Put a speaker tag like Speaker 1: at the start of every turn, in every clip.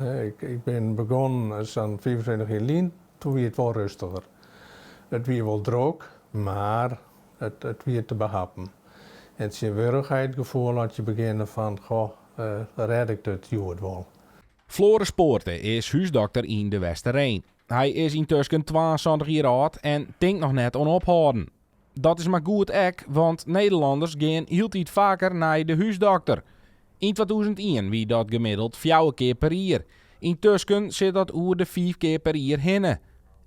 Speaker 1: Ik bin begûn sa'n 25 jier lyn, doe wie it wol rêstiger. It wie wol drok, mar it wie te behappen. En tsjintwurdich ha je it gefoel as je begjinne fan, goh, rêd ik it hjoed wol.
Speaker 2: Floris Poorte is húsdokter yn De Westereen. Hy is yntusken 72 jier âld en tinkt noch net oan ophâlden. Dat is mar goed ek, want Nederlanners gean hieltyd faker nei de húsdokter. Yn 2001 wie dat gemiddeld 4 kear per jier. Yntusken sit dat oer de 5 kear per jier hinne.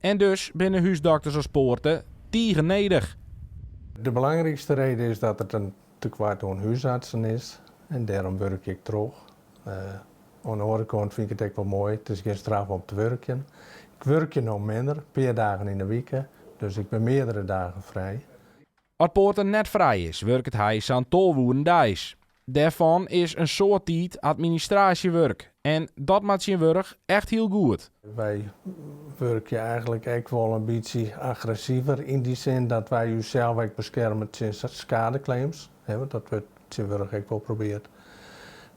Speaker 2: En dus binne húsdokters as Poorte tige nedich.
Speaker 1: De belangrykste reden is dat it in tekoart oan húsartsen is en dêrom wurkje ik troch. Oan de oare kant fyn ik it ek wol moai, it is gjin straf om te wurkjen. Ik wurkje no minder, in pear dagen yn 'e wike, dus ik bin meardere dagen frij.
Speaker 2: As Poorte net frij is, wurket hy sa'n 12 oeren deis. Dêrfan is in soad tiid administraasjewurk en dat moat tsjintwurdich echt hiel goed.
Speaker 1: Wy wurkje eigentlik ek wol in bytsje agressiver yn dy sin dat wy ússels ek beskerme tsjin skadeclaims. Want dat wurdt tsjintwurdich ek wol probearre.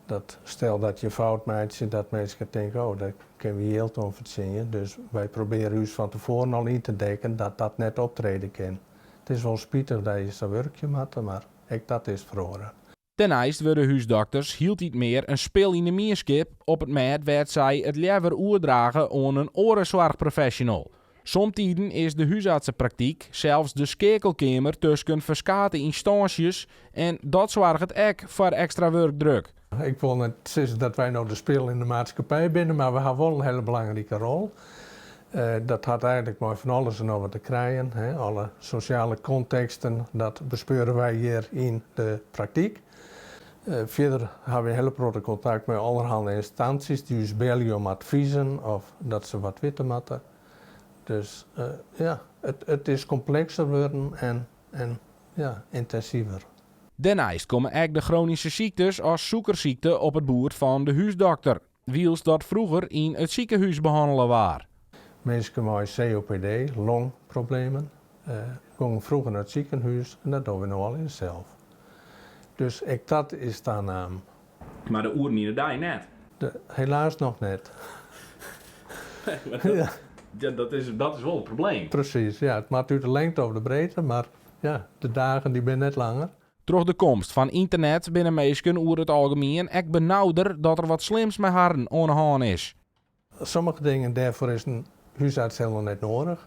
Speaker 1: Dat stel dat je fout meitsje, dat minsken tinke, oh, dêr kinne we jild oan fertsjinje. Dus wy probearje ús fan tefoaren al yn te dekken dat dat net optrede kin. It is wol spitich dat je sa wurkje moatte, mar ek dat is feroare.
Speaker 2: Dêrneist wurde húsdokters hieltyd mear in spil yn de mienskip op it mêd wêr't sy it leaver oerdrage oan in oare soarchprofessional. Somtiden is de húsartsepraktyk sels de skeakelkeamer tusken ferskate ynstânsjes en dat soarget ek foar ekstra wurkdruk.
Speaker 1: Ik wol net sizze dat wy no de spil yn de maatskippij binne, mar we hawwe wol in hiele belangrike rol. Dat hat eigentlik mei fan alles en noch wat te krijen. Alle sosjale konteksten, dat bespeure wy hjir yn de praktyk. Fierder hawwe we in hiele protte kontakt mei allerhande ynstânsjes dy't ús belje om advizen of dat se wat witte moatte. Dus ja, it is komplekser wurden en ja, yntinsiver.
Speaker 2: Dêrneist komme ek de chronyske syktes as sûkersykte op it boerd fan de húsdokter, wylst dat froeger yn it sikehûs behannele waard.
Speaker 1: Minsken mei COPD, longproblemen, gongen froeger nei it sikehûs en dat dogge we no al sels. Dus ek dat is tanaam.
Speaker 2: Mar de oeren yn de dei net?
Speaker 1: Helaas noch net.
Speaker 2: Ja. Dat is wol in probleem.
Speaker 1: Presys, ja. It moat út de lingte of de breedte, mar ja, de dagen dy binne net langer.
Speaker 2: Troch de komst fan ynternet binne minsken oer it algemien ek benauder dat der wat slims mei harren oan 'e hân is.
Speaker 1: Sommige dingen, dêrfoar is in húsarts hielendal net nedich.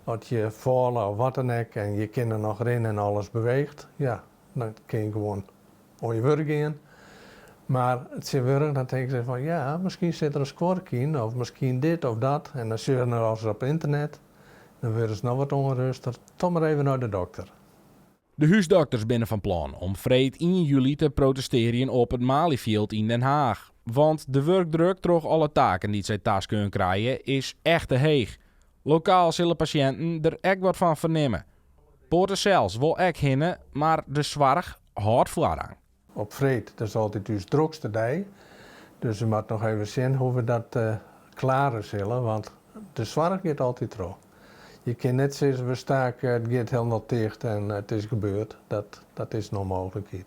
Speaker 1: As je falle of wat dan ek en je kinne noch rinne en alles beweecht, ja, dan kinne je gewoan oan je wurk gean. Mar tsjintwurdich dan tinke se fan ja, miskien sit der in skuorke yn of miskien dit of dat. En dan sjogge se noch ris op ynternet, dan wurde se noch wat ûnrêstiger. Toch mar even nei de dokter.
Speaker 2: De húsdokters binne fan plan om freed 1 july te protestearjen op it Malieveld yn Den Haag. Want de wurkdruk troch alle taken dy't sy taskreaun krije is echt te heech. Lokaal sille pasjinten der ek wat fan fernimme. Poorte sels wol ek hinne, mar de soarch hâldt foarrang.
Speaker 1: Op freed, dat is altyd ús drokste dei. Dus we moatte noch even sjen hoe't we dat klearje sille, want de soarch giet altyd troch. Je kinne net sizze, we stake, it giet hielendal ticht en it is gebeurd. Dat is in ûnmooglikheid.